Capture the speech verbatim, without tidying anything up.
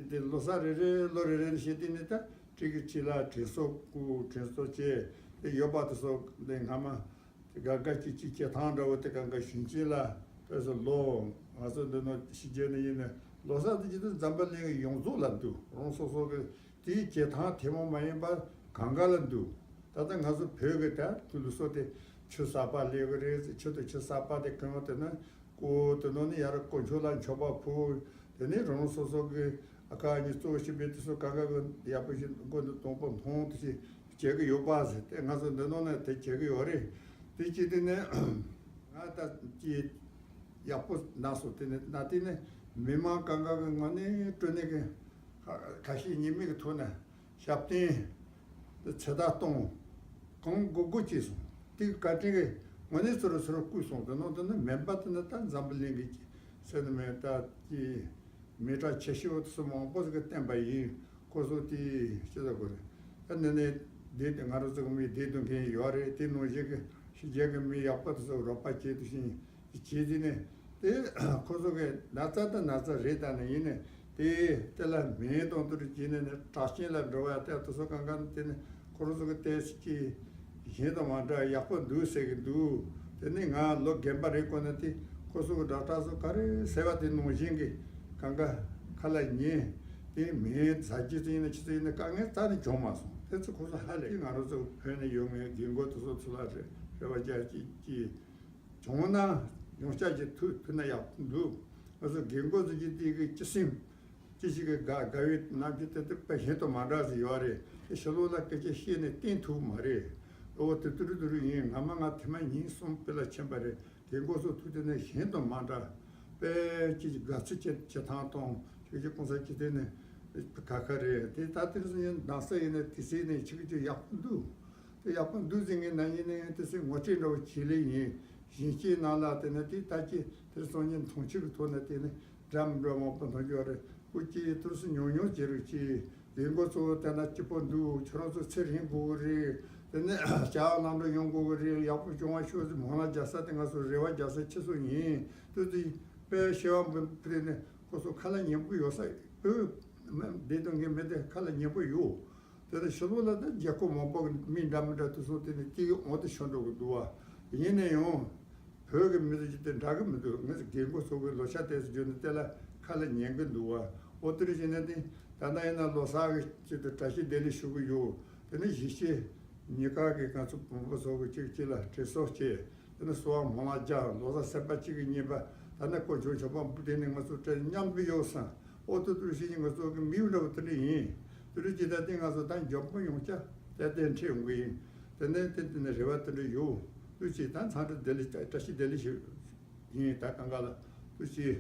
དེ་ལོ་གསར་རེ་རེ་ལོ་རེ་རེ་བྱས་དེ་ནས་ད་སྤྲེལ་གི་ཁྲི་ལ་དྲན་གསོ་བསྐུལ། དྲན་གསོ་བྱས། དེ་ཡོད་པ་དེ་ཚོ་འདི་སྔ་མ་དེ་ག་ག་ཅིག་ཅིག་བྱེད་སྟངས་འདྲ་བོ་དེ་གང་ག་ཞུན་ཅིག་ལ་དཔེ་སོ་ལོ་ང་ཚོ་འདི་ནོ་ཕྱི་རྒྱལ་ནས་ཡིན་ནས་ལོ་གསར་དེ་ཅི་ད་འཛམ་བུ་གླིང་གི་ཡོངས་རྫོགས་ལ་འདུག་རང་སོ་སོ་གི་དེའི་བྱེད་སྟངས་དེ་མོ་མ་ཡིན་པ་གང་ག་ལ་འདུག་ད་ལྟ་ང་ཚོ་བོད་ཀྱི་ད་དུས་ལུགས་སྲོལ་དེ་ཆུ་གསར་པ་སླེབས་ཀྱི་རེད། ཆུ་དང་ཆུ་གསར་པ་དེ་གང་དེ་ནི་ཀོ་དེ་ནང་ནས་ཡར་དཀོན་མཆོག་ལ་མཆོད་པ་ཕུལ། དེ་ནས་རང་སོ་སོ་གི་ཨ་ཁ་གཉིས་གཙོ་བོ་བྱས་པའི་དེ་ཚོ་གང་ག་གི་ཡག་པོ་ཞིག་མགོ་འདི་དང་པོ་མཐོང་དེ་ཞིག་བྱེད་ཀྱི་ཡོད་པ་ཟེར། དེ་ང་ཚོ་འདི་ནང་ནས་དེ་བྱེད་ཀྱི་ཡོད་རེད། དེ་ཅི་དེ་ནས་ང་ད་ཅི་ཡག་པོ་གནང་སོང་། དེ་ནས་ན་དེ་ནས་མི་མང་གང་ག་གི་ངོས་ནས་སྤྲོ་ནས་གི་ཁ་ཤས་ཉེས་མེད་ཀྱི་ཐོག་ནས་ཞབས་བརྟན་དེ་ཚེ་ཐར་གཏོང་གང་དགོས་དགོས་བྱས་སོང་། དེ་བཀའ་དྲིན་གྱི་ངོས་ནས་ཚུར་ཚུར་བསྐུལ་སོང་། དེ་ནང་དུ་ནི་མེད་པ་དེ་ནི་ད་འཛམ་བུ་གླིང་གི་ཚེ་ནི་མེད་ད་ཀྱི་མི་གྲངས་ཆེ་ཤོས་དེ་ཚོ་མང་པོ་ཟིག་གིས་བསྟན་པ་ཡིན། ཁོ་ཚོ་དེ་ཅི་ལ་དགོས་རེད། ད་ནི་ནི་བསྡད་དེ་ང་རང་ཚོ་གི་མི་བསྡད་དུ་མཁན་ཡོད་རེད། དེ་ནང་བཞིན་གྱི་ཕྱི་རྒྱལ་གྱི་མི་ཡག་པོ་དེ་ཚོ་རོགས་པ་བྱེད་དུ་ཕྱིན། བྱས་ཏེ་ནས་དེ་ཁོ་ཚོ་གི་ན་ཚ་དང་ན་ཚ་རེད། ད་ནི་ཡིན་ནས་དེ་དེ་ལ་མིང་དང་དུ་རུ་བྱས་ནས་ནི་དྲག་ཞན་ལ་འགྲོ་བ་དེ་དེ་ཚོ་གང་ག་ནི་དེ་ནི་ཁོ་རང་ཚོ་གི་ཏོག་ཙམ་གྱིས་གཞན་དང་མ་འདྲ་ཡག་པོ་འདུག་ཟེར་གི་འདུག་དེ་ནི་ང་ལོ་རྒན་པ་རེད་གོ་ན་དེ་ཁོ་ཚོ་གི་སྒྲ་གྲགས་སུ་ག་རེ་ཟེར་བ་དེ་ནང་བཞིན་གྱི་གང་ག་ཁ་ལ་ཉན། དེ་མིང་ཟ་རྒྱུ་ཚོ་ཡིན་ན་ཆི་ཚོ་ཡིན་ན་དཀའ་ངལ་རྩ་ནས་བྱུང་མ་སོང་། དེ་ཚོ་ཁོ་ཚོ་ཧ་ལས་ང་རང་ཚོ་བོད་ནས་ཡོང་ངེས་རྒན་གོག་དེ་ཚོ་ཚོ་ལ་རེ་རེ་བ་རྒྱག་ཅིག་ཅིག་བྱུང་ན་ཡོང་ཆ་ཅིག་ཐུག་ཐུག་ན་ཡག་འདུག་ང་ཚོ་རྒན་གོག་ཚོ་གི་དེ་གི་སྤྱི་སེམས་ཅི་ཞིག་གི་དགའ་དགའ་བའི་རྣམ་འགྱུར་དེ་དེ་དཔེ་གཞན་དང་མ་འདྲ་ཟིག་ཡོད་རེད། དེ་ཕྱི་ལོགས་ལ་སྐད་ཆ་བཤད་ནས་བསྟན་ཐུབ་མ་རེད། ཨོ་དེ་ཏུ་རུ་ཏུ་རུ་ཡིན། ང་མ་ང་ཐེངས་མ་ཉིན་གསུམ་དཔེ་ལ་ཕྱིན་པ་རེད། རྒན་གོག་ཚོ་ཐུག་དེ་ནས་གཞན་དང་མ་འདྲ། དཔེ་ཅི་ཞིག་དགའ་ཚོར་བྱེད་བྱེད་སྟངས་དང་ཁྱོད་ཀྱི་གོང་ས་ཅི་དེ་ནས་ཁ་ཁ་རེད། དེ་ད་དེ་རུ་སོང་ཡིན་ནང་ས་ཡིན་ནས་དེ་སྲིད་ནས་ཆིག་ཆོད་ཡག་པོ་འདུག་དེ་ཡག་པོ་འདུག་ཟེར་མཁན་ན་ཡིན་ནའི་དེ་སྲིད་ངོ་སྤྲོད་འདྲ་བོ་བྱེད་ལེ་ཡིན། གཞན་སྐྱེས་ནང་ལ་དེ་ནས་དེ་ལྟ་ཅི་དེར་སོང་ཉིན་མཐོང་ཆོས་ཀྱི་ཐོག་ནས་དེ་ནས་འདྲ་མི་འདྲ་མང་པོ་མཐོང་རྒྱུ་རེད། སྐུ་སྐྱེས་དུས་སུ་ཉུང་ཉུང་བྱེད་རོགས་གྱིས། ལས་འགོ་གཙོ་བོ་དེ་ན་སྐྱིད་པོ་འདུག་ཁྱོད་རང་ཚོ་ཚེ་རིང་དགོས་ཀྱི་རེད། དེ་ནས་བྱ་བ་ལམ་འགྲོ་ཡོང་དགོས་ཀྱི་རེད། ཡག་པོ་བྱུང་བ་ཤོག་ཟེར་མོ་ལ་རྒྱག་ས་དེ་ང་ཚོ་རེ་བ་རྒྱག་ས་ཆེ་ཤོས་ཡིན། དུས་དེ་དཔེ་ཤེས་བ་འབུལ་ཕུལ་ནས་ཁོ་ཚོ་ཁ་ལ་ཉན་པོ་ཡོད་ས་བོད་བསྡད་དོན་གྱི་མི་དེ་ཁ་ལ་ཉན་པོ་ཡོད། དེ་ནས་ཕྱི་ལོགས་ལ་ད་རྒྱལ་ཁབ་མང་པོ་གི་མི་འདྲ་མི་འདྲ་དུ་སོང་དེ་ནས་དེ་གི་འོང་དུ་ཤོར་འགྲོ་གི་འདུག་བ། ཡིན་ན་ཡང་བོད་ཀྱི་མི་ཚོ་ཅིག་དེ་འདྲ་གི་མི་འདུག་ངས་རྒན་གོག་ཚོ་གི་ལོ་ཤ་དེ་ཚོ་བརྗོད་ནས་དེ་ལ་ཁ་ལ་ཉན་གི་འདུག་བ། འོ་དེ་རེད་བྱས་ན་དེ་ད་ལྟ་ཡིན་ན་ལོ་གསར་གི་ཆེད་དུ་བཀྲ་ཤིས་བདེ་ལེགས་ཞུ་གི་ཡོད། དེ་ནས་གཞིས་བྱེས་གཉིས་ཀ་གི་ང་ཚོ་བོན་པོ་ཚོ་གི་གཅིག་གཅིག་ལ་དྲི་སོགས་བྱས། དེ་ནས་གསོལ་བ་མང་ལ་རྒྱག་ལོ་གསར་སེམས་པ་གཅིག་གི་གཉིས་པ། ད་ནི་དཀོན་མཆོག་མཆོད་པ་འབུལ་དེ་ནས་ང་ཚོ་བྲལ་མཉམ་དུ་ཡོད་སང་། ཨོ་ཏོ་ཏོ་ཞིག་ང་ཚོ་གི་མིའུ་འདྲ་བོ་དེ་འདྲ་ཡིན། དེ་འདྲ་ཅི་ད་དེ་ང་ཚོ་ད་མགྱོགས་པོ་ཡོང་ཆ་དེ་དེ་འཕྲད་ཡོང་གི་ཡིན། དེ་ནས་དེ་དེ་ནས་རེ་བ་དེ་འདྲ་ཡོད། ཏུ་ཅི་ད་འཚང་འདྲི་བདེ་ལེགས་བཀྲ་ཤིས་བདེ་ལེགས་ཞུ་ཡིན། ད་གང་ག་ལ་ཏུ་ཅི།